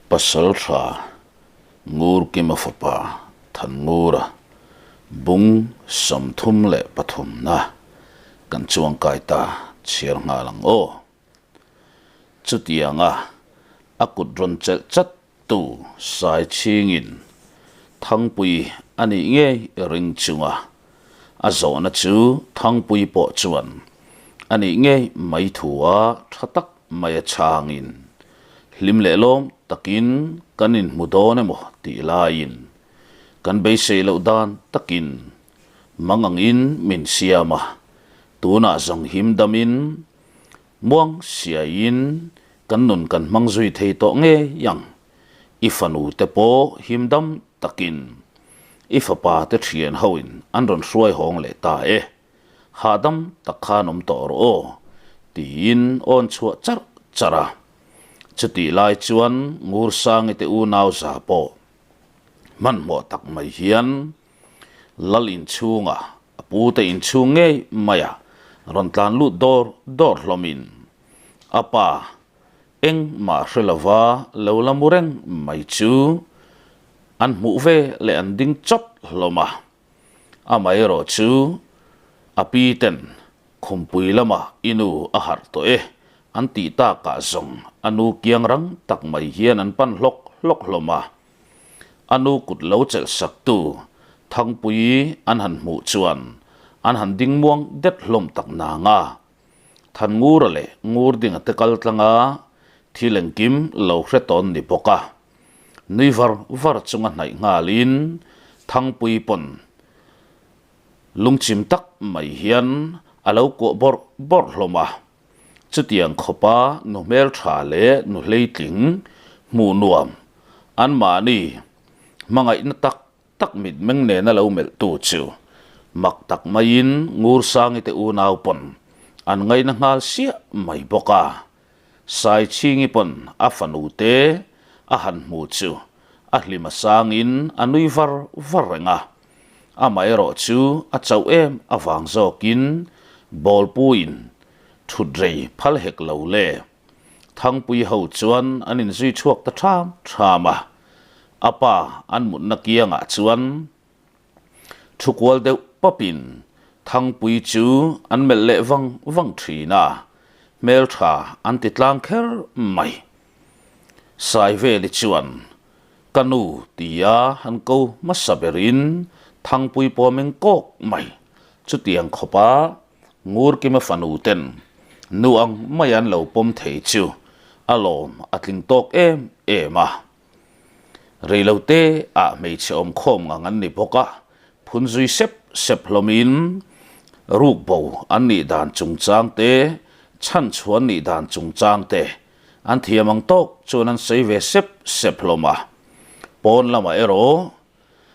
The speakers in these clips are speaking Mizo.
Pasaltha Ngurkima fapa Thanngura bung 33 na kan chuangkai ta chhiar nghal ang aw. Chutianga a kut rawn chelh chat tu Sai chhingin Thangpui a nih ngei ring chunga a zawhna chu Thangpui pawh chuan a nih ngei mai thu a tha tak mai a chhangin hlim leh lawm takin kan inhmu dawn emaw tih laiin kan beisei loh dan takin mang angin min siam a, tunah zawng him damin Muang siaiin kan nun kan hmang zui thei tawh ngei ang. I fanu te pawh him dam takin i fapa te thian hoin an rawn hruai hawng leh ta e. Hahdam tak khan awm tawh rawh aw, tiin awn chhuah charh charh a. Chutih lai chuan Ngursangi te unau za pawh hmanhmawh tak mai hian Lal inchhunga a pute inchhung ngei maia rawn tlan lut dawr dawr hlawmin a pa engmah hre lova lo la mu reng mai chu an hmuh ve leh an ding chawt hlawm a. Amaherawh chu a pi ten khumpui lamah i nu a harh tawh e an tih takah zawng a nu kiang rang tak mai hian an pan hlawk hlawk hlawm a. A nu kut lo chelh sak tu Thangpui an han hmuh chuan an han ding muang det hlawm tak nang a. Thanngura leh Ngurdinga te kal tlanga thil engkim lo hre tawn ni bawk a. Nui var var chunga hnaih nghalin Thangpui pawn lungchim tak mai hian a lo kuah bawrh bawrh hlawm a. Chutiang khawpa nu hmeltha leh nu hleitling hmuh nuam anmahni hmangaihna tak tak mitmeng nena lo melhtu chu mak tak maiin Ngursangi te unau pawn an ngaina nghal siah mai bawk a. Saichhingi pawn a fanu te a han hmu chu a hlim a sangin a nui var var reng a. Amaherawh chu a chauh em avang zawkin bawlpuiin thut rei phal hek lo le. Thangpui ho chuan an inzui chhuak ta ṭham ṭham a, a pa an mutna kiangah chuan thu kual deuh pawpin Thangpui chu an melh leh vang vang ṭhin a, hmelṭha an ti tlang kher mai. Saiveli chuan Ka nu tia han ko hmasa berin Thangpui pawh meng kawk mai. Chutiang khawpa Ngurkima fanu ten nu ang mai an lo pawm thei chu a lawm a tling tawk em em a. Reilote ah hmeichhe awm khawm ngang an ni bawk a, phun zui sep sep hlawmin rukbo an nih dan chungchang te, chhanchhuan nih dan chungchang te An thiam ang tawk chuan an sawi ve sep sep hlawm a, pawn lamah erawh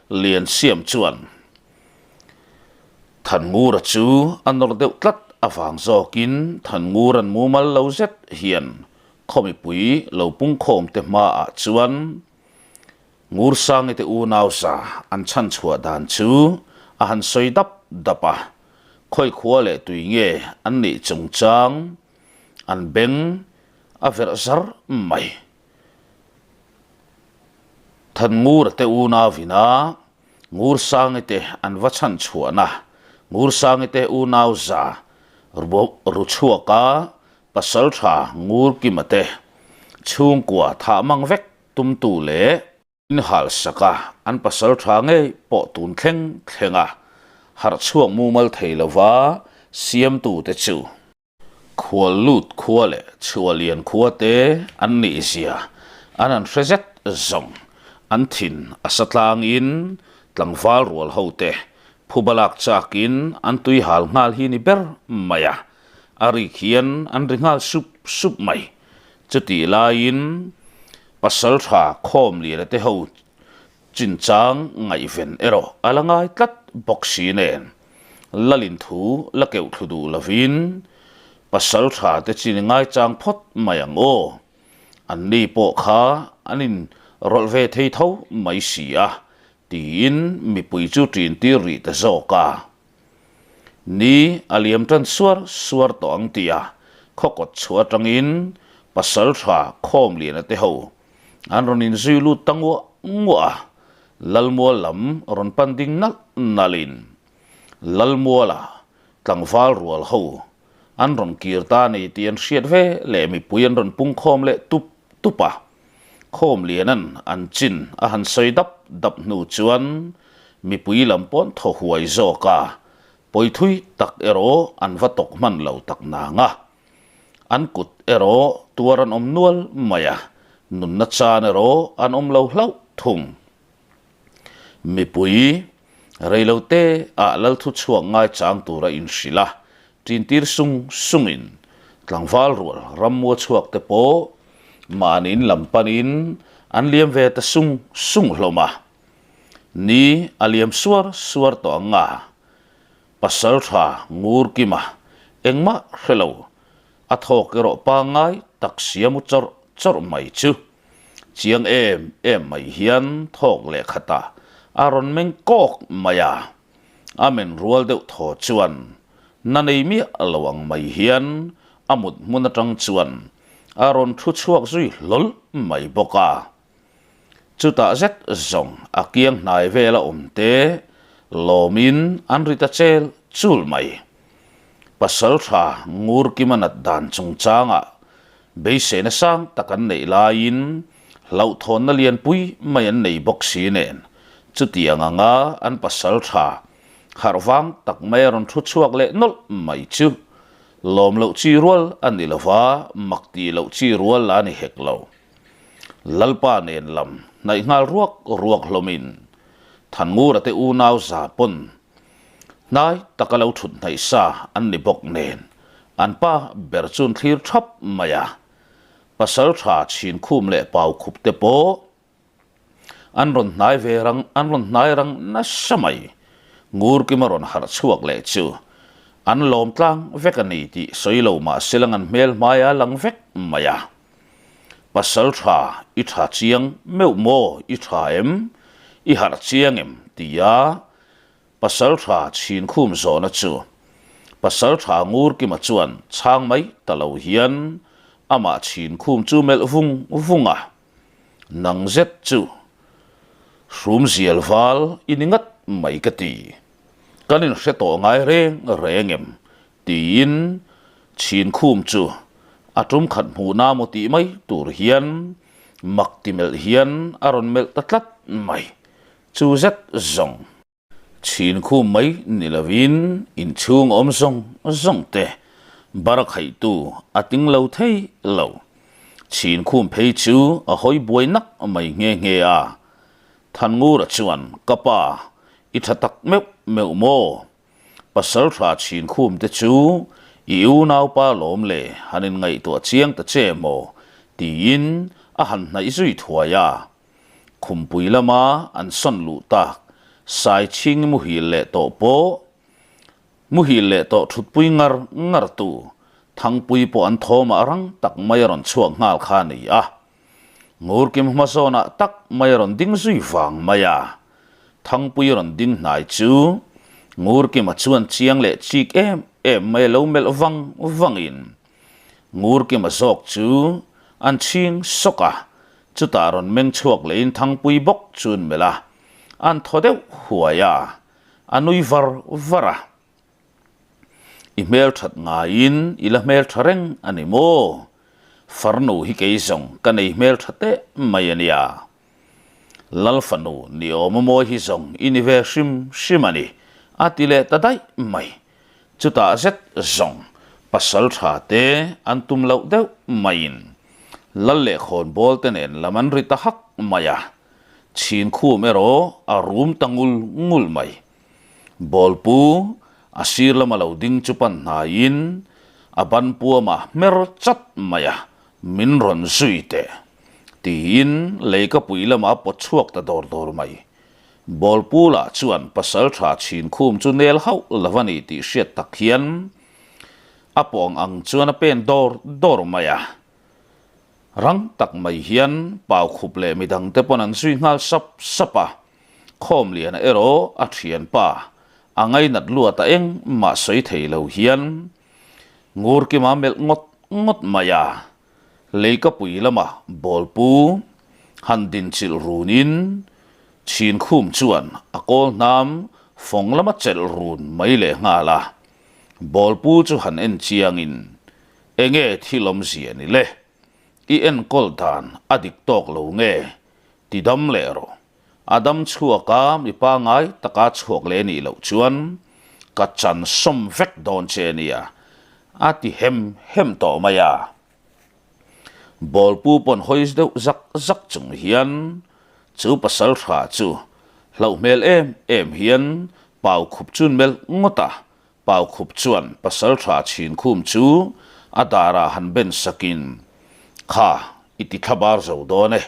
Lian Siam chuan Thanngura chu a nawr deuh tlat avang zawkin Thanngura'n mumal lo zet hian khaw mipui lo pungkhawm te hmaah chuan Ngursangi te unau za an chhan chhuah dan chu a han sawi dap dap a, khawi khua leh tui nge an nih chungchang An beng a verh zar mai. Thanngura te unau ina Ngursangi te an va chhan chhuahna Ngursangi te unau za ru chhuaka pasaltha Ngurkima te chhungkua thah mang vek tumtu leh Inhal saka an pasal tha ngei pawh tun thleng thlenga harh chhuak mumal thei lova siamtute chu khual lut khua leh chhuah lian khua te an nih zia an han hre zet zawng. An thin a sa tlangin tlangval rual ho te phuba lak chakin an tui hal nghal hi ni ber mai a, a rik hian an ri nghal sup sup mai. Chutih laiin Pasalṭha Khawmliana te ho chinchang ngaihven erawh a la ngai tlat bawk si nen, Lalin thu la keuh thlu duh lovin Pasalṭha te chin ngaichang phawt mai ang aw. Anni pawh kha an in rawlh ve thei tho mai si a, tiin mipui chu ṭin tir rih ta zawk a. Ni a liam tan suar suar tawh ang tia khawkawt chhuah atangin Pasalṭha Khawmliana te ho An rawn inzui lut ta nguah nguah a, Lalmual lam rawn pan ding nalh nalhin Lalmuala tlangval rual ho an rawn kir ta a ni tih an hriat ve leh mipui an rawn pungkhawm leh tup tup a. Khawmlianan an chin a han sawi dap dap hnu chuan mipui lam pawn thaw huai zawk a, pawithui tak erawh an va tawk hman lo tak nang a. An kut erawh tuar an awm nual mai a, nunna chan erawh an awm lo hlauh thung. Mipui reilote ah Lalthu chhuak ngaichang tura inhrilh a, ṭintir sung sungin tlangval rual rammua chhuak te pawh mahni in lam panin an liam ve ta sung sung hlawm a. Ni a liam suar suar tawh ang a, Pasalṭha Ngurkima engmah hre lo, a thawk erawh pangngai tak siamu chawrh chawrh mai chu Chiang em em mai hian thawk leh khatah a rawn meng kawk mai a, a men rual deuh thaw chuan na nei miah lo ang mai hian a mut hmun atang chuan a rawn thu chhuak zui hlawl mai bawk a. Chutah zet zawng a kiang hnai vela awm te lawmin an ri ta chel chul mai. Pasaltha Ngurkima nat dan chungchangah Beiseina sang tak an neih laiin hlauhthawnna lianpui mai an nei bawk si nen, chutiang anga an pasal tha harh vang tak mai a rawn thu chhuak leh nawlh mai chu lawm loh chi rual a ni lo va, mak tih loh chi rual la ni hek lo. Lalpa nen lam hnaih nghal ruak ruak hlawmin Thanngura te unau za pawn Hnai taka lo thut hnaih sa an ni bawk nen an pa ber chu an thlir thap mai a. Pasal tha chhin khum leh pau khup te pawh an rawn hnai ve rang an rawn hnai rang nasa mai. Ngurkima rawn harh chhuak leh chu an lawm tlang vek a ni tih sawi lo mah se lang an hmel hmai a lang vek mai a. Pasal tha i tha chiang meuh maw i tha em? I harh chiang em? tia Pasalṭha chhinkhum zawhna chu Pasalṭha Ngurkima chuan chhang mai ta lo hian amah chhinkhum chu melh vung vung a, Nang zet chu hrumzial val i ni ngat mai ka ti. Kan inhre tawh ngai reng reng em? tiin chhinkhum chu a tum khat hmuhna maw tih mai tur hian mak ti melh hian a rawn melh ta tlat mai. Chu zet zawng chhin khum mai ni lovin inchhung awm zawng zawng te bar khaihtu a ting lo thei lo. Chhin khum phei chu a hawi buai nak mai nghe nghe a. Thanngura chuan, Ka pa, i tha tak meuh meuh maw? Pasal tha chhin khum te chu i unaupa lawm le han inngaihtuah chiang ta che maw? tiin a han hnaih zui thuai a. Khumpui lama an sawn luh tak Saichhingi muhil leh tawh pawh muhil leh tawh thutpui ngar ngar tu Thangpui pawh an thawmah rang tak mai a rawn chhuak nghal kha a ni a. Ngurkim hmazawnah tak mai a rawn ding zui vang mai a. Thangpui rawn ding hnai chu Ngurkima chuan chiang leh chik em em mai a lo melh vang vangin Ngurkima zawk chu an chhing sawk a, Chutah rawn meng chhuak lehin Thangpui bawk chu an melh a, an thaw deuh huai a, a nui var var a. I hmelthat ngaiin i la hmeltha reng a ni maw? Farnu hi kei zawng ka nei hmeltha teh mai a nia. Lal fanu ni awm a mawi hi zawng i ni ve hrim hrim a ni, a ti leh ta daih mai. Chutah zet zawng pasal tha te an tum loh deuh maiin lal leh khawnbawl te nen lam an ri ta hak mai a, chhin khum erawh a rum ta ngul ngul mai. Bawlpu a sir lama lo ding chu pan hnaiin a ban puama hmer chat mai a, min rawn zui teh tiin leikapui lama a pawt chhuak ta dawr dawr mai. Bawlpula chuan pasalṭha chhinkhum chu nel hauh lo a ni tih hriat tak hian a pawng ang chuan a pen dawr dawr mai a. Rang tak mai hian Paukhup leh midangte pawn an zui nghal sap sap a. Khawmliana erawh a thianpa a ngainat luat a engmah sawi thei lo hian Ngurkima melh ngawt ngawt mai a. Leikapui lama Bawlpu. Han dinchilh runin Chhinkhum chuan a kawl hnam fawng lama chelh run mai leh nghal a. Bawlpu chu han en chiangin, Enge thil awmzia ni le? I enkawl dan a dik tawk lo nge? Ti dam leh rawh. A dam chhuak a, mi pangai taka chhuak leh nih loh chuan ka chan sawm vek dawn che nia, a ti hem hem tawh mai a. Bawlpu pawn hawi deuh zak zak chung hian chu pasal tha chu hlauh hmel em em hian pau khup chun melh ngawt a, pau khup chuan pasal tha chhin khum chu a darah han ben sakin, Kha, i ti thlabar zo dawn e,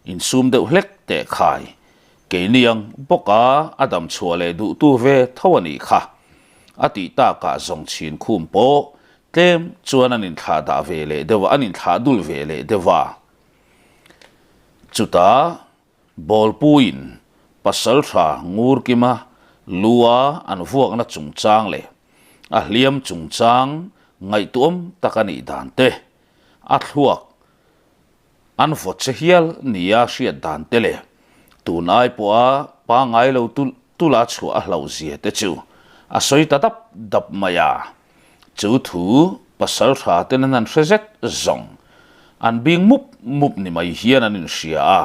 insum deuh hlek teh khai, keini ang bawka a dam chhuah leh duhtu ve tho a nih kha, a tih takah zawng chhin khum pawh Tlem chuan an inthlah dah ve leh deuh a, an inthlah dul ve leh deuh a. Chutah Bawlpuiin Pasaltha Ngurkima lua an vuakna chungchang leh a hliam chungchang ngaihtuam tak a nih dan te, a thluak An vawt che hial nia hriat dan te leh tun ai pawha pangngai lo tulh tulh a chhuah a hlauh zia te chu a sawi ta dap dap mai a. Chu thu pasal tha ten an han hre zet zawng an bing mup mup ni mai hian an inhria a.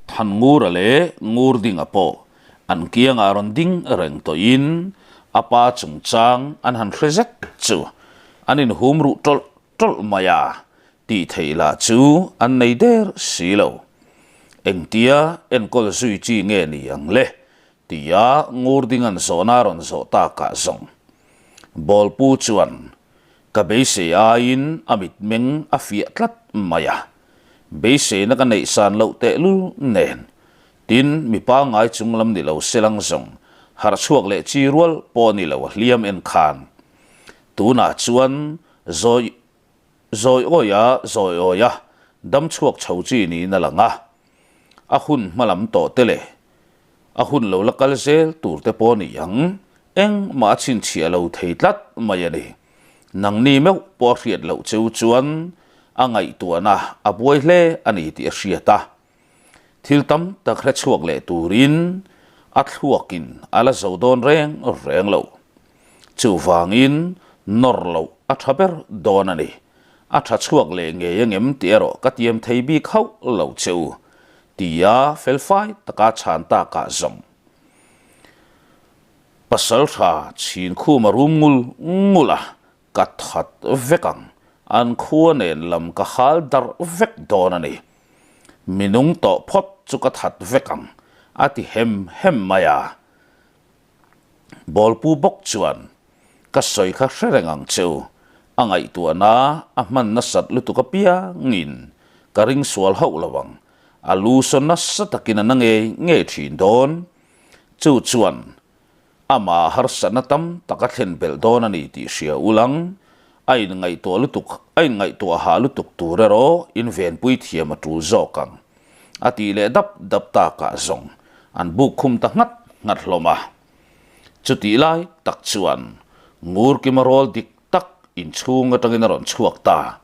Thanngura leh Ngurdinga pawh an kiangah rawn ding reng tawhin a pa chungchang an han hre zet chu an inhum ruh tawlh tawlh mai a, tih theih lah chu an nei der si lo. Engtia enkawl zui chi nge ni ang le? tia Ngurdinga'n zawhna a rawn zawh takah zawng Bawlpu chuan ka beisei aiin a mitmeng a fiah tlat mai a. Beiseina ka neih san loh tehlul nen, tin mi pangngai chung lam ni lo se lang zawng harh chhuak leh chi rual pawh ni lo a hliam en khan. Tunah chuan zawi zawi awia zawi awia dam chhuak chho chi niin a lang a, a hun hma lam tawh te leh a hun lo la kal zel tur te pawh ni ang, engmah a chhinchhiah lo thei tlat mai a ni. Nangni meuh pawh a hriat loh cheu chuan a ngaihtuahna a buai hle a ni tih a hriat a. Thil tam tak hre chhuak leh turin a thluakin a la zo dawn reng reng lo. Chuvangin nawr loh a tha ber dawn a ni. A tha chhuak leh ngei angem tih erawh ka tiam thei bik hauh lo che u, tia felfai taka chhan takah zawng. Pasal tha chhin khum a rum ngul ngul a, ka that vek ang, an khua nen lam ka hal darh vek dawn a ni. Mi nung tawh phawt chu ka that vek ang, a ti hem hem mai a. Bawlpu bawk chuan, Ka sawi kha hre reng ang che u, a ngaihtuahna a hman nasat lutuk apiangin ka ring sual hauh lo ang, a lu sawn nasa takin a na ngei ngei thin dawn. Chu chuan amah harsatna tam tak a thlen belh dawn a ni tih hria ulang, a inngaihtuah lutuk a inngaihtuah hah lutuk tur erawh invenpui thiam a tul zawk ang, a tih leh dap dap takah zawng an buk khum ta nghat nghat hlawm a. Chutih lai tak chuan Ngurkima rawl dik tak inchhung atangin a rawn chhuak ta,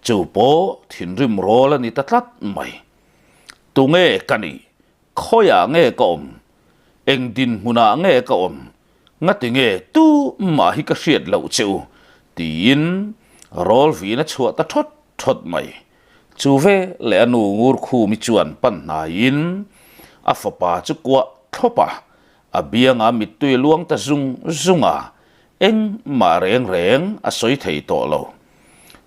chu pawh thinrim rawl a ni ta tlat mai. Tunge ka nih? Khawiah nge ka awm? Eng dinhmunah nge ka awm? Ngati nge tu mah hi ka hriat loh che u? tiin rawl vin a chhuah ta thawt thawt mai. Chu ve leh a nu Ngurkhumi chuan pan hnaiin a fapa chu kuah thlawp a, a biangah mittui a luang ta zung zung a, engmah reng reng a sawi thei tawh lo.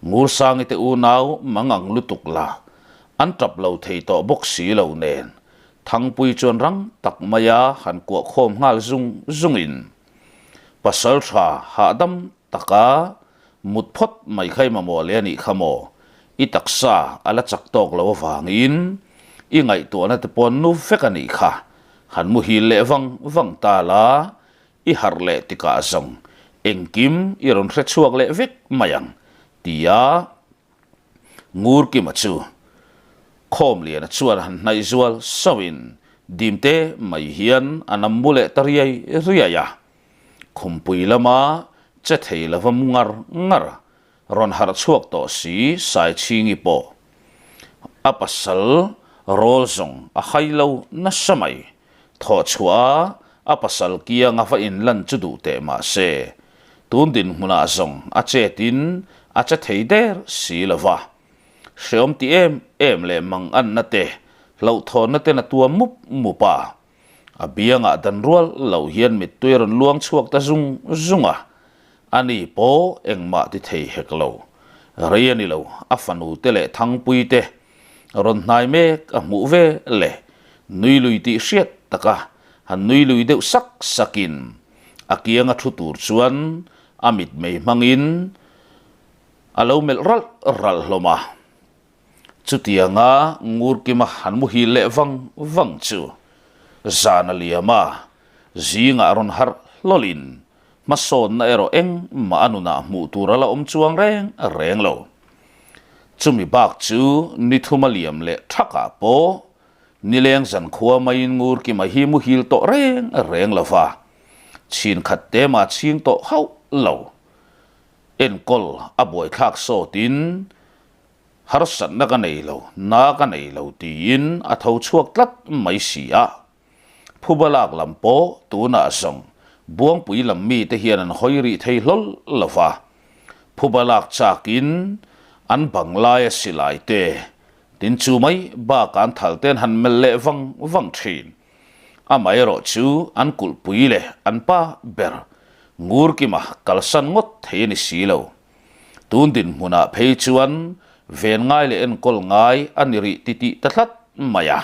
Ngursangi te unau mangang lutuk la, an tap lo thei tawh bawk si lo nen, Thangpui chuan rang tak maia han kuah khawm nghal zung zungin, Pasal tha hahdam taka mut phawt mai kha i mamawh leh a nih kha maw? I taksa a la chak tawk lo avangin i ngaihtuahna te pawh nu vek a nih kha, han muhil leh vang vang ta la, I harh leh tikah zawng engkim i rawn hre chhuak leh vek mai ang, tia Ngurkima chu Khawmliana chuan han hnaih zual sauhin dimte mai hian a nam mu leh ta riai riai a. Khumpui lama che thei lova mu ngar ngar rawn harh chhuak tawh si Saichhingi pawh a pasal. Rawl zawng a hai lo nasa mai. Thawh chhuah a a pasal kiang a va inlan chu duh teh mah se, tun dinhmunah zawng a chetin a che thei der si lo va. Hreawm ti em em leh manganna te, hlauhthawnna ten a tuam mup mup a. A biangah dan rual lo hian mittui a rawn luang chhuak ta zung zung a, ani pawh engmah ti thei hek lo. Rei a ni lo, a fanu te leh Thangpui te rawn hnai mek a hmuh ve le, nui lui tih hriat taka han nui lui deuh sak sakin a kianga thu tur chuan a mitmei hmangin a lo melh ralh ralh hlawm a. Chutianga Ngurkima han muhil leh vang vang chu zan a liam a, zingah rawn harh hlawlin hmasawnna erawh engmah a nunah hmuh tur a la awm chuang reng reng lo. Chumi bak chu ni thum a liam leh thakah pawh nileng zankhua maiin Ngurkima hi muhil tawh reng reng lo va, chhin khat te mah chhing tawh hauh lo. Enkawl a buaithlak sawtin Harsatna ka nei lo, na ka nei lo tiin a tho chhuak tlat mai si a. Phuba lak lam pawh tunah zawng Buangpui lam mite hian an hawi rih thei hlawl lo va. Phuba lak chakin an bang laia silai te tin chu mai bakah an thal ten han melh leh vang vang thin. Amaherawh chu an kulhpui leh an pa ber Ngurkima kalsan ngawt thei a ni si lo. Tun dinhmunah phei chuan ven ngai leh enkawl ngai a ni rih titih ta tlat mai a.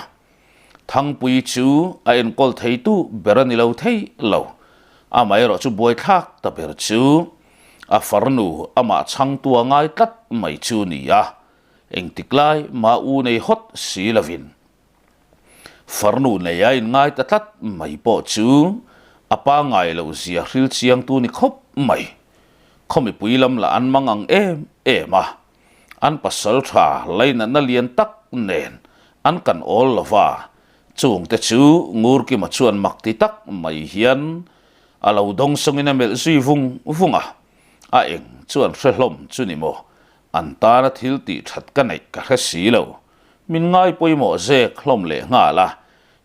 Thangpui chu a enkawl theitu ber a ni lo thei lo. Amaherawh chu buaithlak ta ber chu a farnu amah chhangtua ngai tlat mai chu ni a, engtik lai mah u nei hawt si lovin. Farnu nei a inngai ta tlat mai pawh chu a pangngai loh zia hril chiangtu ni khawp mai. Khaw mipui lam lah an mang ang em em a, an pasal tha lainatna lian tak nen an kan awl lo va, chungte chu Ngurkima chuan mak ti tak mai hian a lo dawngsawngin a melh zui vung vung a, a eng chuan hre hlawm chu ni maw, an tana thil tih that ka neih ka hre si lo. Min ngai pawimawh zek hlawm leh nghal a,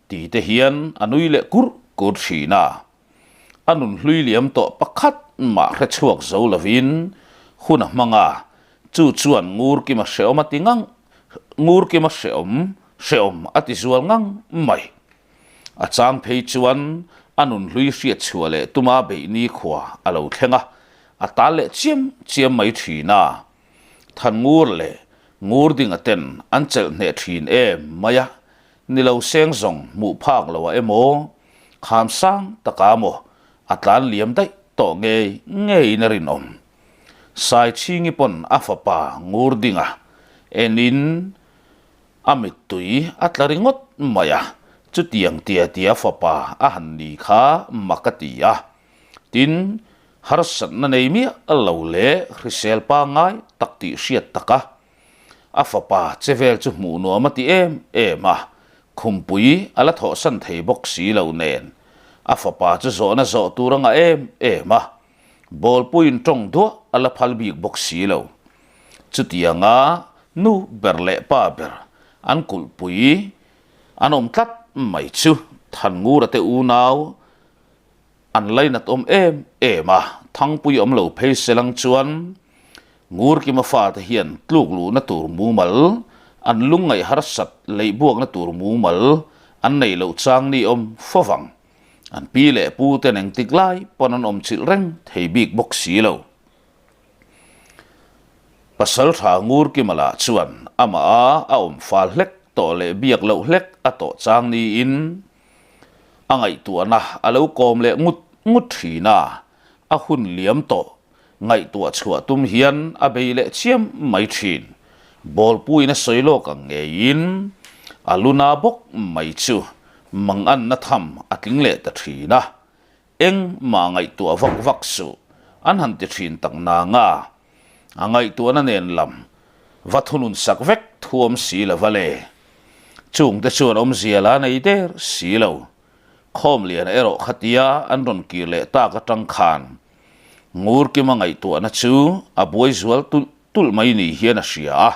ti te hian a nui leh kur kur thin a. A nun hlui liam tawh pakhat mah hre chhuak zo lovin hun a hmang a, chu chuan Ngurkima hreawm a ti ngang, Ngurkima hreawm, hreawm a ti zual ngang mai. A chang phei chuan a nun hlui hriat chhuah leh tuma beih nikhua a lo thleng a, a tal leh chiam chiam mai thin a. Than ngur leh ngur dinga ten an chelh hneh thin em mai a, ni lo seng zawng hmuh phak lo ah emaw, kham sang taka maw a tlan liam daih tawh ngei ngeiin a rinawm. Saichhingi pawn a fapa ngur dinga enin a mittui a tla ringawt mai a, chutiang tia tia fapa a han ni kha mak a ti a. Tin, harsatna nei miah lo leh hrisel pangngai tak tih hriat taka a fapa che vel chu hmuh nuam a ti em em a, khumpui a la thawhsan thei bawk si lo nen a fapa chu zawhna zawh tur a ngah em em a, bawlpuiin tawng duah a la phal bik bawk si lo. Chutianga nu ber leh pa ber an kulhpui an awm tlat mai chu Thanngura te unau An lainat awm em em a, Thangpui awm lo phei se lang chuan Ngurkima fate hian tluk luhna tur mumal, an lungngaih harsat leihbuakna tur mumal an nei loh chang ni awm fo vang. An pi leh pu ten engtik lai pawn an awm chilh reng thei bik bawk si lo. Pasal tha Ngurkima lah chuan amah a a awm fal hlek tawh leh biak loh hlek a tawh chang niin A ngaihtuahna a lo kawm leh ngut ngut thin a, a hun liam tawh ngaihtuah chhuah tum hian a bei leh chiam mai thin. Bawlpuiin a sawi lawk ang ngeiin a luna bawk mai chu manganna tham a tling leh ta thin a, engmah ngaihtuah vak vak suh an han ti thin tak nanga a ngaihtuahna nen lam va thunun sak vek thuam si lo va le. Chungte chuan awmzia la nei der si lo. Khawmliana erawh khatia an rawn kir leh tak atang khan Ngurkima ngaihtuahna chu a buai zual tulh tulh mai ni hian a hria a.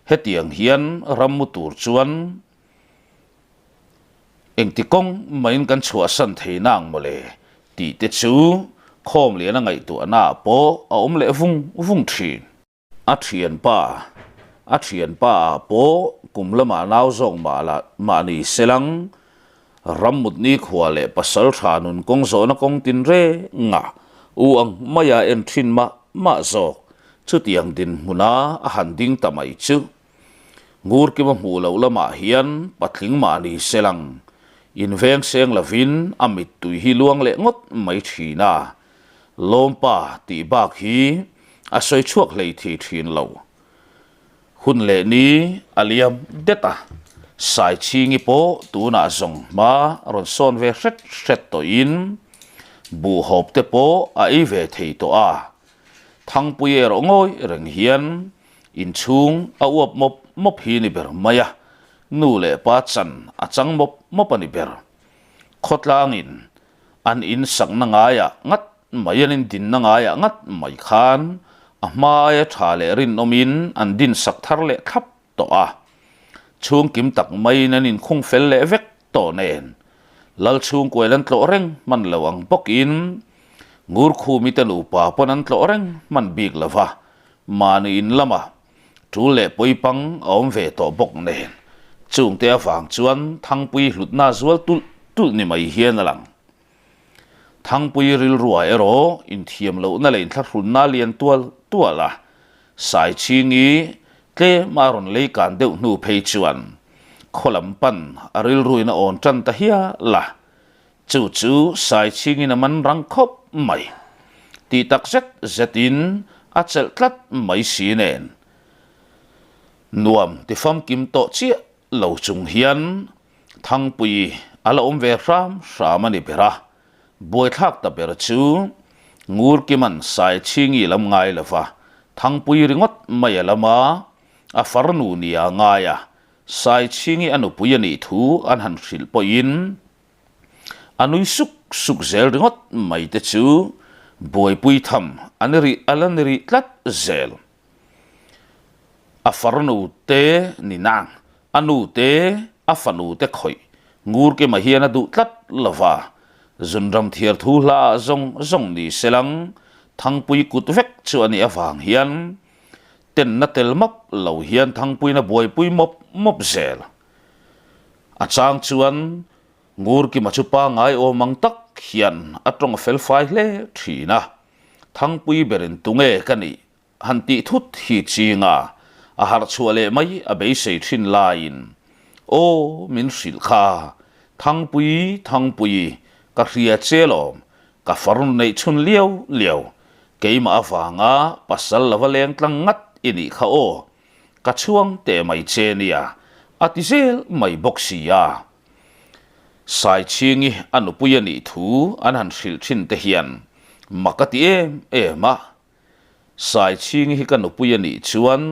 Hetiang hian rammu tur chuan engti kawng mahin kan chhuahsan thei nang mawle tih te chu Khawmliana ngaihtuahnaah pawh a awm leh vung vung thin. A thianpa, a thianpa ah pawh kum lamah nau zawk mah lah mahni selang Rammutni khua leh pasal tha nun kawng zawhna kawng tin reng a, u ang maia en thin mah mah zawk chutiang dinhmuna a han ding ta mai chu. Ngurkima hmuh loh lamah hian patling mahni selang inveng seng lovin a mittui hi luang leh ngawt mai thin a, Lawmpa tih bak hi a sawi chhuak hlei thei thin lo. Hun leh ni a liam det a, Saichhingi pawh tunah zawng hma rawn sawn ve hret hret tawhin buhhawp te pawh a ei ve thei tawh a. Thangpui erawh ngawi reng hian inchhung a uap mawp mawp hi ni ber mai a, nu leh pa chan a chang mawp mawp a ni ber. Khawtlangin An in sakna ngaiah ngat mai, an in dinna ngaiah ngat mai khan a hma aia tha leh rinawmin an din sak thar leh thlap tawh a. Chhungkim tak maiin an inkhung fel leh vek tawh nen Lal chhungkuail an tlawh reng hman lo ang bawkin Ngurkhumi te nupa pawn an tlawh reng hman bik lo va, mahni in lamah Tul leh pawipang a awm ve tawh bawk nen, chungte avang chuan Thangpui hlutna zual tulh tulh ni mai hian a lang. Thangpui rilruah erawh inthiam lohna leh inthlahrunna lian tual tual a, Saichhingi tlem a rawn lei kan deuh hnu phei chuan khaw lam pan a rilruin a awn tan ta hial a, chu chu Saichhingin a man rang khawp mai. Tih tak zet zetin a chelh tlat mai si nen. Nuam ti famkim tawh chiah lo chung hian Thangpui a la awm ve hram hram a ni ber a, buaithlak ta ber chu Ngurkiman Saichhingi lam ngai lova Thangpui ringawt mai a lam a, a farnu nia ngai a, Saichhingi a nupui a nih thu an han hrilh pawhin A nui suk suk zel ringawt mai te chu buaipui tham a ni rih a la ni rih tlat zel. A farnu te ni nang, a nu te, a fanu te khawih ngur kema hian a duh tlat lo va, zunram thiar thu hla ah zawng zawng ni se lang Thangpui kut vek chu a nih avang hian tenna tel map lo hian Thangpuiin a buaipui mawp mawp zel. A chang chuan Ngurkima chu pangngai awm ang tak hian a tawng a felfai hle thin a, Thangpui berin tunge ka nih han tih thut hi chinga a harh chhuah leh mai a beisei thin laiin Aw min hrilh kha, Thangpui, Thangpui, ka hria che lawm, ka farnu neih chhun liau liau, keimah avanga pasal lova leng tlang ngat i nih kha aw, Ka chhuang teh mai che nia, a ti zel mai bawk si a. Saichhingi a nupui a nih thu an han hrilh thin te hian mak a ti em em a. Saichhingi hi ka nupui a nih chuan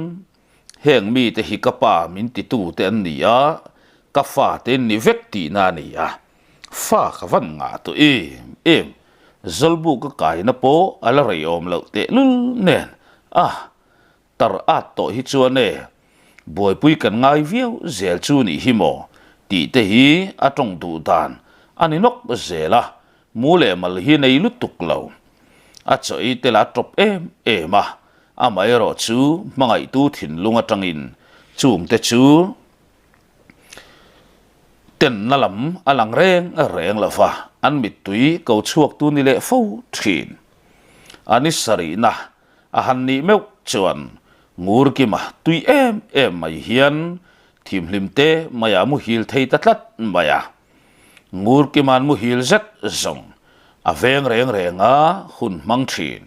heng mite hi ka pa min titu te an ni a, ka fa te an ni vek tihna a ni a. Fa ka van ngah tawh em em, Zawlbu ka kaina pawh a la reiawm loh tehlul nen a. Tar at tawh hi chuan e, buaipui kan ngai viau zel chu nih hi maw tih te hi a tawng duh dan a ni nawk zel a, mu leh mal hi nei lutuk lo. A chaw ei te lah a tawp em em a, amaherawh chu hmangaihtu thinlung atangin chung te chu tenna lam a lang reng reng lo va, an mittui ko chhuaktu ni leh fo thin. A ni sarihna A han nih meuh chuan Ngurkima tui em em mai hian thimhlim te maiah muhil thei ta tlat mai a. Ngurkima'n muhil zet zawng a veng reng reng a hun hmang thin.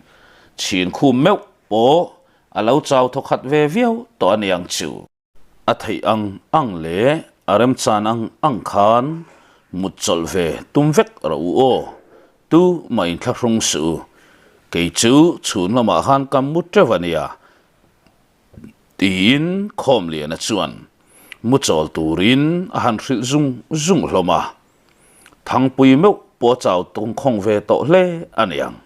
Chhin khum meuh pawh a lo chau thawkhat ve viau tawh a niang chu. A theih ang ang leh a remchan ang ang khan mut chawlh ve tum vek rawh u aw, tu mah inthlahrung suh u, kei chu chhun lamah khan ka mu teuh a nia, tiin Khawmliana chuan mu chawl turin a han hrilh zung zung hlawm a. Thangpui meuh pawh a chau tawngkhawng ve tawh hle a niang.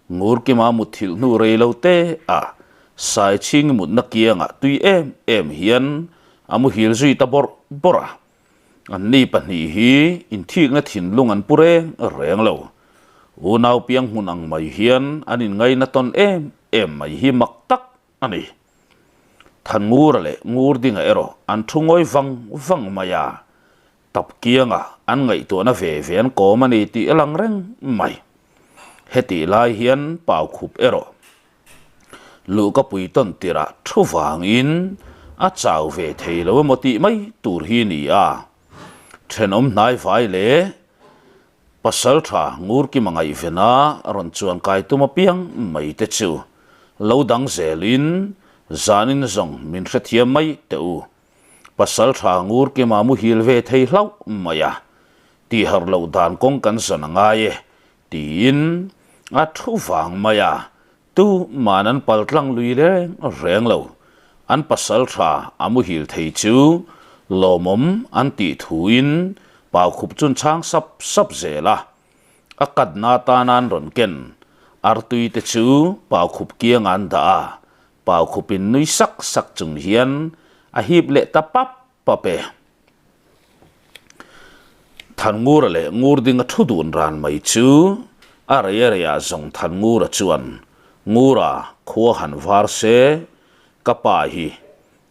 Ngurkima mutthilh hnu rei lo te ah. Saichhingi mutna kiangah tui em em hian a muhil zui ta bawrh bawrh a. Anni pahnih hi inthikna thinlung an pu reng reng lo. Unau piang hmun ang mai hian an inngaina tawn em em mai hi mak tak a ni. Thanngura leh Ngurdinga erawh an thu ngawi vang vang mai a, tap kianga an ngaihtuahna ve ve an kawm a ni tih a lang reng mai. Hetih lai hian Paukhup erawh luhka pui tawn tirah thu vangin a chau ve thei lo emaw tih mai tur hi ni a, thenawm hnai vai leh Pasal tha Ngurkima ngaihvena rawn chuan kai tum apiang mai te chu lo dang zelin zanin zawng min hrethiam mai teh u. Pasal tha Ngurkima muhil ve thei hlauh mai a, tihharh loh dan kawng kan zawn a ngai e tiin a thu vang mai a, Tu man an pal tlang lui reng reng lo. An pasal tha a muhil thei chu lawmawm an tih thuin paukhup chun chhang sap sap zel a. A katna atana an rawn ken artui te chu paukhup kiangah an dah a, paukhupin nui sak sak chung hian a hip leh ta pap pap e. Thanngura leh Ngurdinga thu dun ran mai chu a rei a reiah zawng Thanngura chuan Ngura khua han var se, ka pa hi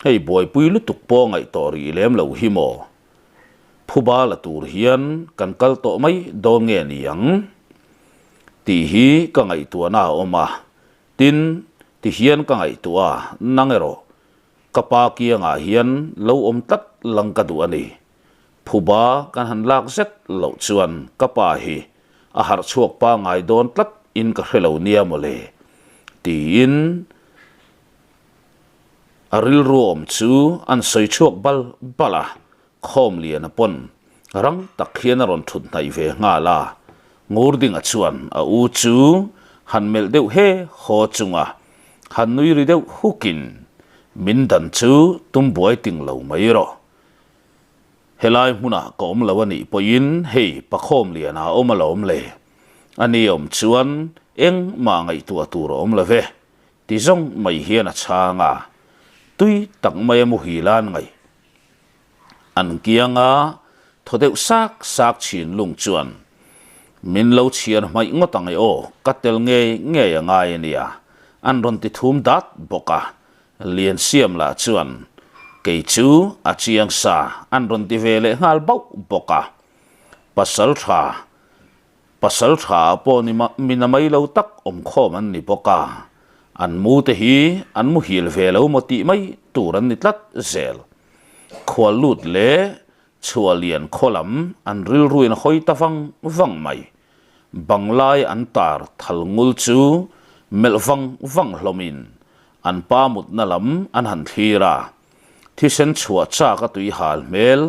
hei buaipui lutuk pawh ngaih tawh rih lem lo hi maw? Phuba la tur hian kan kal tawh mai dawn nge ni ang? Tih hi ka ngaihtuahna a awm a, tin ti hian ka ngaihtuah a, nang erawh Ka pa kiangah hian lo awm tlat lang ka duh a ni. Phuba kan han lak zet loh chuan ka pa hi a harh chhuak pangai dawn tlat in ka hre lo nia mawle tiin a rilru awm chu an sawi chhuak bal bal a, Khawmliana pawn rang tak hian a rawn thut hnaih ve nghal a, Ngurdinga chuan a u chu han melh deuh he haw chunga han nui ri deuh hukin, Min dan chu tum buai ting lo mai rawh. Helai hmunah ka awm lo a nih pawhin hei Pakhawmliana a awm alawm le. A ni awm chuan engmah ngaihtuah tur a awm lo ve. Ti zawng mai hian a chhang a, tui tak maia muhil a an ngaih. An kianga thaw deuh sak sak chhin lung chuan, Min lo chhiar hmaih ngawt ang e aw, ka tel ngei ngei a ngai a nia, an rawn ti thum dat bawk a. Liansiam lah chuan, Kei chu a chiang sa, an rawn ti ve leh nghal bauh bawk a. Pasal tha Pasal tha pawh ni mah min a mai lo tak awm khawm an ni bawk a, an mu te hi an muhil ve lo maw tih mai tur an ni tlat zel. Khual lut leh chhuah lian khaw lam an rilruin a hawi ta vang vang mai. Banglai an tar thal ngul chu melh vang vang hlawmin an pa mutna lam an han thlir a, thisen chhuah chak a tui hal hmel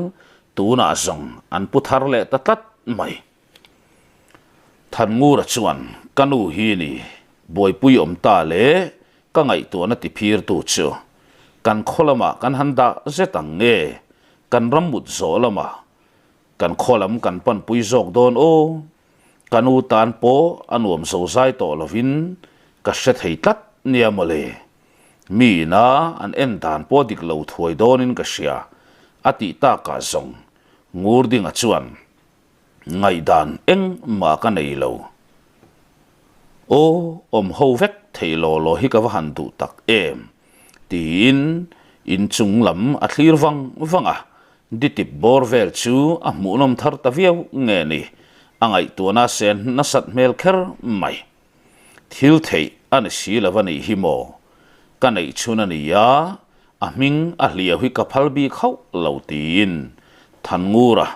tunah zawng an pu thar leh ta tlat mai. Thanngura chuan, Ka nu hi ni, buaipui awm ta le, ka ngaihtuahna ti phirtu chu. Kan khaw lamah kan han dah zet ang nge, kan ram mut zawh lamah kan khaw lam kan panpui zawk dawn aw. Ka nu tan pawh a nuam zozai tawh lovin ka hre thei tlat nia mawle. Mi ina an en dan pawh dik lo thuai dawnin ka hria, a tih takah zawng Ngurdinga chuan, Ngaihdan engmah ka nei lo. Aw, awm ho vek thei law law hi ka va han duh tak em? tiin inchung lam a thlir vang vang a, ditip bawr vel chu a hmuhnawm thar ta viau nge ni, a ngaihtuahna sen nasat hmel kher mai. Thil theih a ni si lo a nih hi maw? Ka neih chhun a ni a, a hming a hliau hi ka phal bik hauh lo tiin Thanngura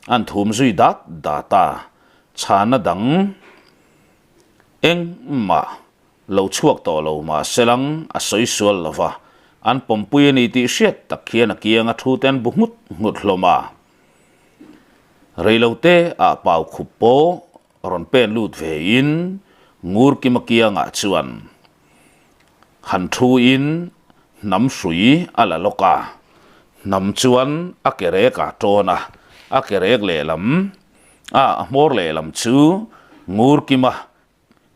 an thum zui dat dat a, chhana dang engmah lo chhuak tawh lo mah selang a sawi sual lo va, an pawmpui a ni tih hriat tak hian a kianga thu te an bu nghut nghut hlawm a. Reilote ah pau khup pawh rawn pen lut ve in Ngurkima kiangah chuan han thu in hnam hrui a la lawk a, hnam chuan a ke rek a tawn a, a ke rek lehlam a a hmawr lehlam chu Ngurkima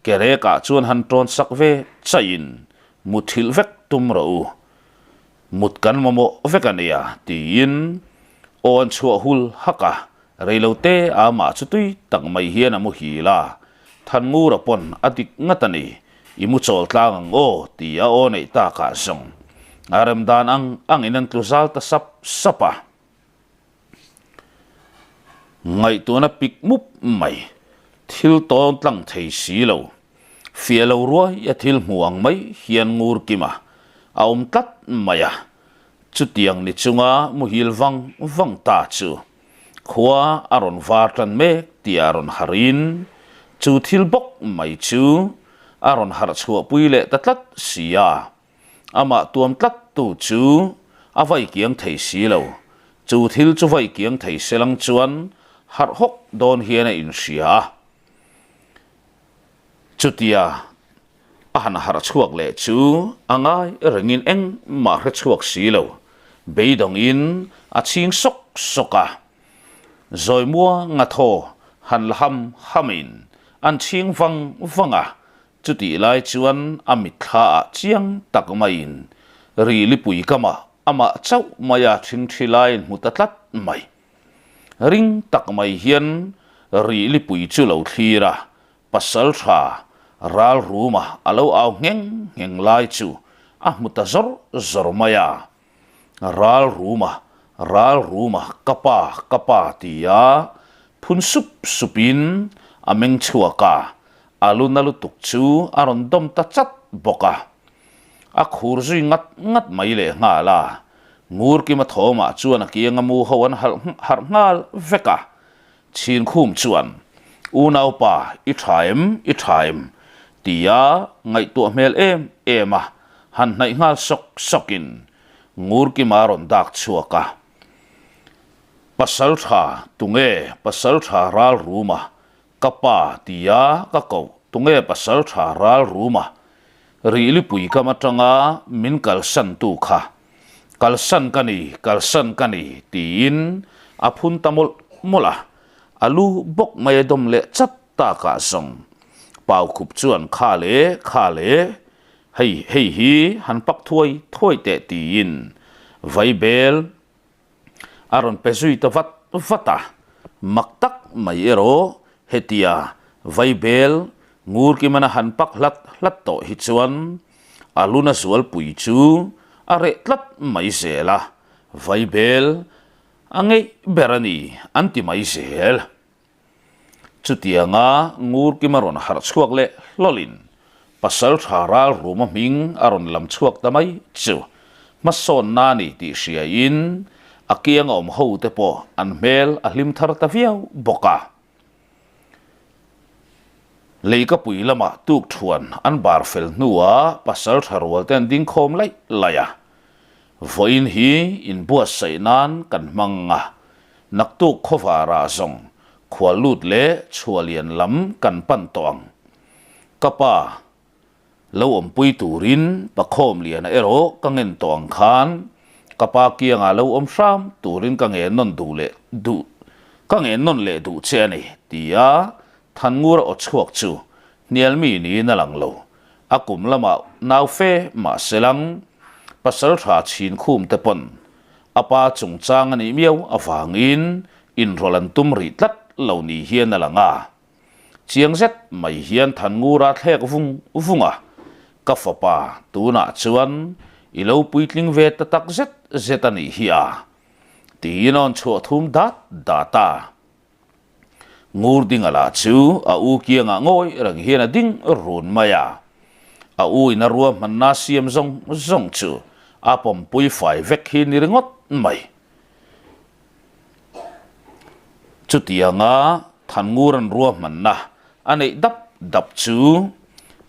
ke rek ah chuan han tawn sak ve chaih in. Muthilh vek tum rawh u. Mut kan mamawh vek a nia, tiin aw an chhuah hul hak a. Reilote amah chu tui tak mai hian a muhil a. Thanngura pawn a dik ngat a ni, i mu chawl tlang ang aw, ti a aw neih takah zawng a rem dan ang angin an tlu zal ta sap sap a. Ngaihtuahna pik mup mai, thil tawn tlang thei si lo, fiah lo ruai a thil hmu ang mai hian ngur kim a, a awm tlat mai a. Chutiang ni chunga muhil vang vang ta chu khua a rawn var tan mek tih a rawn harh in chu thil bawk mai chu a rawn harh chhuahpui leh ta tlat si a. Amah tuam tlat tu chu a vai kiang thei si lo. Chu thil chu vai kiang thei se lang chuan harh hawk dawn hian a inhria a. Chutia a han harh chhuak leh chu a ngai rengin engmah hre chhuak si lo. Beidawngin a chhing sawk sawk a. Zawi muanga thaw han la ham hamin an chhing vang vang a. Chutih lai chuan a mitthla ah chiang tak maiin Rilipui kamah amah chauh maia ṭhingṭhi laiin hmu ta tlat mai. Ring tak mai hian Rilipui chu lo thlir a, pasal ṭha ral ruma a lo au ngheng ngheng lai chu a hmu ta zawr zawr mai a. Ral ruma, ral ruma, ka pa, ka pa tia phun sup supin a meng chhuak a, A lu na lutuk chu a rawn dawm ta chat bawk a. A khur zui ngat ngat mai leh nghal a. Ngurkima thawmah chuan a kianga mu ho an harh nghal vek a. Chhinkhum chuan, Unaupa, i tha em, i tha em? tia ngaihtuah hmel em em a, han hnaih nghal sawk sawkin Ngurkima a rawn dak chhuak a. Pasaltha, tunge Pasaltha Ralruma Ka pa tia ka koh tunge pasal tha ral ruma Rihlipui kam atanga min kalsan tu kha kalsan ka ni kalsan ka ni tiin a phun ta mawlh mawlh a, a lu bawk mai a dawm leh chat takah zawng Paukhup chuan kha le kha le hei hei hi han pak thuai thuai teh tiin vaibel A rawn pe zui ta vat vat a, mak tak mai erawh hetia vaibel Ngurkimana han pak hlat hlat tawh hi chuan a luna zualpui chu a reh tlat mai zel a, vaibel a ngeih ber a ni an ti mai zel. Chutianga Ngurkima rawn harh chhuak leh hlawlin pasal tha ral ruma hming a rawn lam chhuak ta mai chu hmasawnna a ni tih hriain a kianga awm hote pawh an hmel a hlim thar ta viau bawk a. Leikapui lamah tukthuan an bar fel hnuah pasal tha rualte an ding khawm laih laih a. Vawiin hi inbuatsaih nan kan hmang a, naktuk khawvarah zawng khual lut leh chhuahlian lam kan pan tawh ang. Ka pa, lo awmpui turin Pakhawm Liana erawh ka ngen tawh ang khan ka pa kiangah lo awm hram turin ka ngen nawn duh leh duh ka ngen nawn leh duh che a ni, tia Thanngura aw chhuak chu hnialmi niin a lang lo. A kum lamah nau fe mah se lang, pasal tha chhin khum te pawn a pa chungchang a nih miau avangin inrawlh an tum rih tlat lo ni hian a lang a. Chiang zet mai hian Thanngura thlek vung vung a, Ka fapa, tunah chuan i lo puitling ve ta tak zet zet a nih hi a, tiin a rawn chhuah thum dat dat a. Ngurdinga lah chu a u kiangah ngawi reng hian a ding run mai a. A u in a ruahmanna siam zawng zawng chu a pawmpui fai vek hi ni ringawt mai. Chutianga Thanngura'n ruahmanna a neih dap dap chu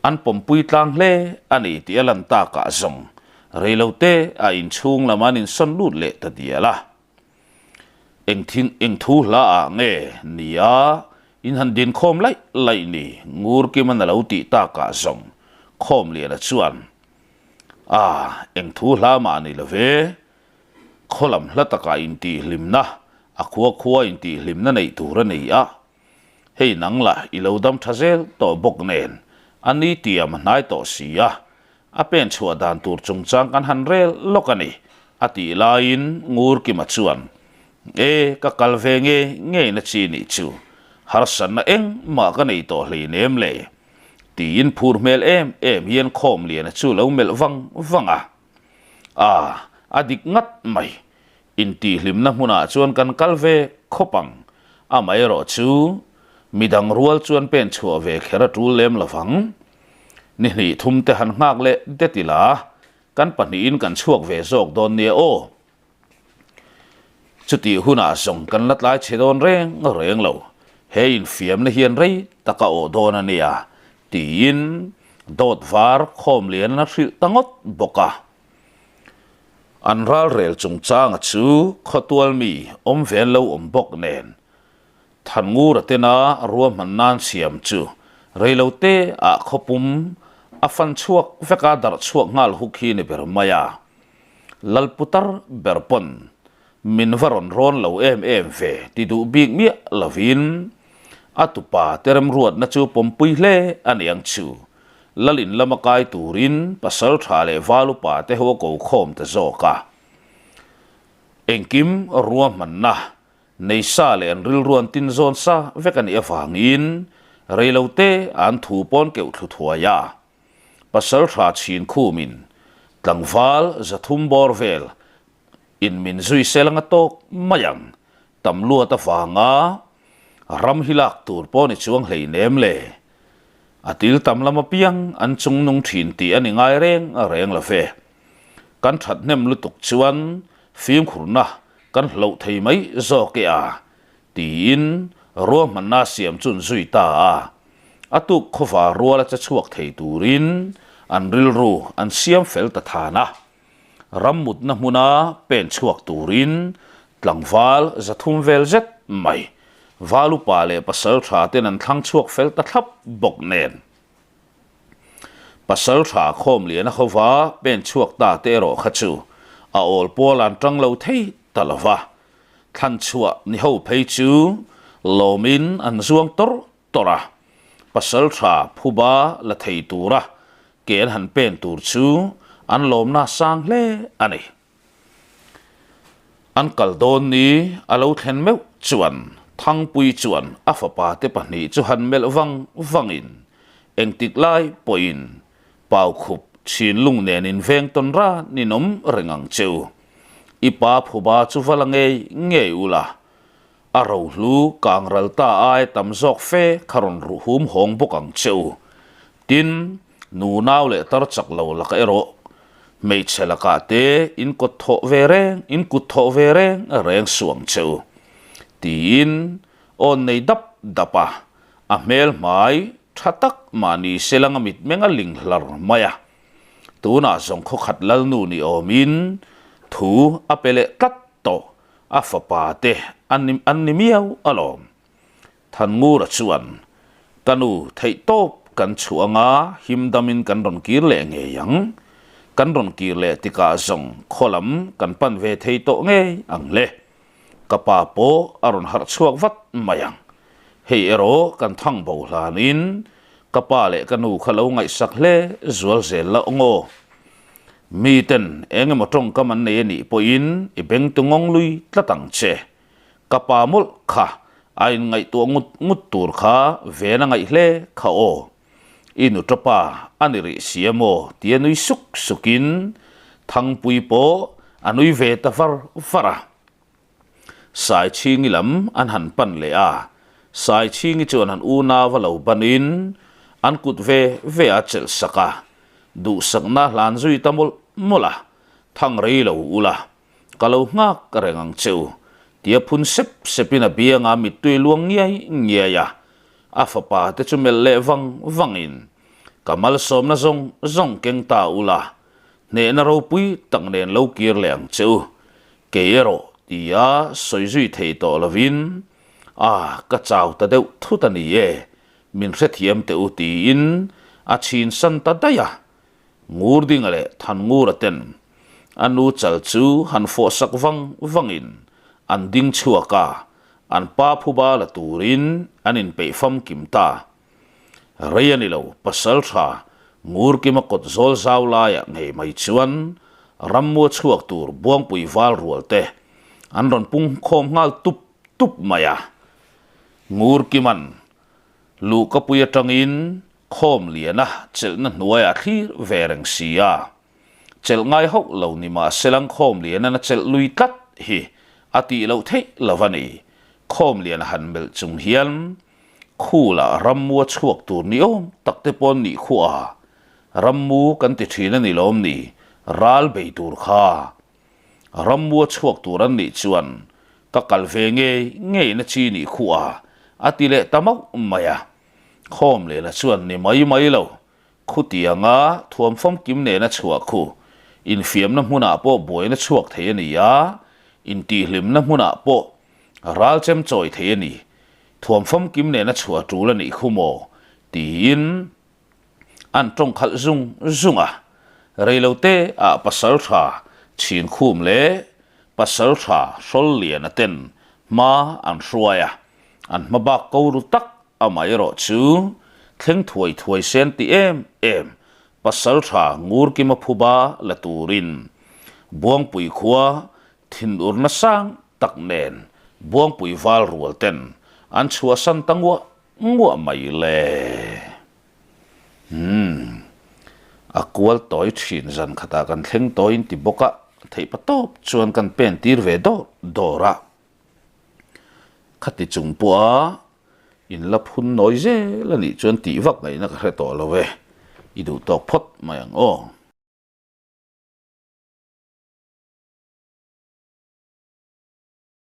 an pawmpui tlang hle a ni tih a lan takah zawng reilote a inchhung lam an insawn lut leh ta dial a. Eng thing eng thu hla ah nge ni a in han din khawm laih laih ni ngur kim an a lo tih tak ah zawng khawm lian a chuan a eng thu hla mah ni lo ve khaw lam hla tak ah in tih hlim na a khua khua in tih hlim na neih tur a nei a hei nang lah i lo dam tha zel tawh bawk nen a ni tiam a hnai tawh si a. A pen chhuah dan tur chungchang kan han rel lawk a ni, a tih laiin Ngurkima chuan, E, ka kal ve nge ngei na chi nih chu, harsatna engmah ka nei tawh hleinem le, tiin phur hmel em em hian Khawmliana chu lo melh vang vang a. A, a dik ngat mai, intihhlimna hmunah chuan kan kal ve khawp ang, amaherawh chu midang rual chuan pen chhuah ve kher a tul lem lovang. Ni hnih thum te han nghak leh det ila, kan pahnihin kan chhuak ve zawk dawn nia aw. Chutih hunah zawng kan la tlai chhe dawn reng reng lo, he infiamna hian rei tak a awh dawn a nia, tiin dawt var khawm lian a hrilh ta ngawt bawk a. An ralrel chungchanga chu khawtual mi awm vel lo awm bawk nen, Thanngura tena ruahman nan siam chu reilote ah khawpum a fan chhuak vek a darh chhuak nghal huk hi ni ber mai a. Lalputar ber pawn min va rawn rawn lo em em ve ti duh bik miah lovin a tupa te remruatna chu pawmpui hle a ni ang chu. Lalin lama kai turin pasal tha leh valupa te ho a ko khawm ta zawk a. Engkim ruahmanna Neisa leh an rilru an tin zawn sa vek a nih avangin reilote an thu pawn keuh thlu thuai a. Pasal tha chhin khumin tlangval 300 bawr vel in min zui sel anga tawk mai ang. Tam luat avanga ram hi lak tur pawh ni chuang hleinem le. A til tam lam apiang an chung nung thin tih a ni ngai reng reng lo ve. Kan thathnem lutuk chuan fimkhurna kan hloh thei mai zawk e a, tiin ruahmanna siam chu an zui ta a. A tuk khawva ruala che chhuak thei turin an rilru an siam fel ta than a. Rammutna hmuna pen chhuak turin tlangval 300 vel zet mai Valupa leh pasal tha ten an thlang chhuak fel ta thlap bawk nen. Pasal tha khawm lian a hova pen chhuak ta te erawh kha chu a awl pawl an tang lo thei ta lo va. Thlan chhuah ni ho phei chu lawmin an zuang tawr tawr a. Pasal tha phuba la thei tura ke an han pen tur chu an lawmna sang hle a ni. An kal dawn ni a lo thlen meuh chuan Thangpui chuan a fapa te pahnih chu han melh vang vangin engtik lai pawhin Paukhup chhinlung nen in veng tawn ran in awm reng ang che u. I pa phuba chu va la ngei ngei ula, a rohlu kang ral ta ai tam zawk fe kha rawn ruh hum hawng bawk ang che u. Tin, nunau leh tar chak lo laka erawh hmeichhe lakah te in kawt thawh ve reng, in kut thawh ve reng reng suh ang che u. Tiin awn nei dap dap a, a hmel hmai tha tak mahni selang a mitmeng a ling hlar mai a. Tunah zawng khawkhat lalnu ni awmin thu a pe leh tlat tawh, a fapa te an an ni miau alawm. Thanngura chuan, Ka nu, theihtawp kan chhuah anga him damin kan rawn kir leh ngei ang. Kan rawn kir leh tikah zawng khaw lam kan pan ve thei tawh ngei ang le. Ka pa pawh a rawn harh chhuak vat mai ang. Hei erawh kan thang bo hlanin ka pa leh ka nu kha lo ngaihsak hle zual zel loh ngaw. Miten eng emaw tawngkam an nei a nih pawhin i beng tu ngawng lui tlat ang che. Ka pa mawlh kha a inngaihtuah ngut ngut tur kha ven a ngaih hle kha aw. I nu tawpa a ni rih si a maw tia nui suk sukin Thangpui pawh a nui ve ta var var a. Saichhingi lam an han pan leh a, Saichhingi chuan an unau a lo banin an kut ve ve a chelh sak a, duhsakna hlan zui ta mawlh mawlh a, Thang rei lo ula, ka lo nghak reng ang che u, tia phun sep sepin a bianga mittui luang ngiai ngiai a, a fapa te chu melh leh vang vangin, Ka malsawmna zawng zawng keng ta ula, hnehna ropui tak nen lo kir leh ang che u. Kei erawh tia sawi zui thei tawh lovin, A, ka chau ta deuh thut a ni e, min hrethiam teh u tiin a chhin san ta daih a. Ngurdinga leh Thanngura ten a nu chal chu han fawh sak vang vangin an ding chhuak a, an pa phuba la turin an inpeih famkim ta. Rei a ni lo, pasal tha. Ngurkima kawt zawl zau laiah ngei mai chuan rammua chhuak tur Buangpui val rual te an rawn pung khawm nghal tup tup mai a. Ngurkiman Luhkapui atangin Khawmliana chelhna hnuaiah thlir ve reng si a. Chelh ngai hauh lo ni mahselang Khawmlianan a chelh lui tlat hi a tih loh theih lo a ni. Khawmliana han melh chung hian Khula rammu a chhuak tur ni awm tak te pawn nih khuah a, rammu kan ti thin a ni lawm ni, ral bei tur kha. Rammu a chhuak tur an nih chuan ka kal ve ngei ngei na chi nih khuah a, a ti leh ta mauh mai a. Khawmlena chuan ni mai mai lo, khutianga thuam famkim nena chhuah khu infiamna hmunah pawh buaina chhuak thei a ni a, intihhlimna hmunah pawh ral chem chawi thei a ni. Thuam famkim nena chhuah tul a nih khu maw? tiin an tawng khalh zung zung a. Reilote ah pasal tha Chhinkhum leh pasal tha Hrawlliana ten hma an hruai a, an hma bak ko ru tak amaherawh chu thleng thuai thuai sen ti em em pasal tha Ngurkima phuba la turin Buangpui khua Thinurna sang tak nen Buangpui val rual ten an chhuahsan ta nguah nguah mai le. Umm. A kual tawi thin zan khatah kan thleng tawiin ti bawk a, theihpa tawp chuan kan pen tir ve dawr dawr a. Khati chung pawha in la phun nawi zel a nih chuan tih vak ngaihna ka hre tawh lo e, i duh tawk phawt mai ang aw.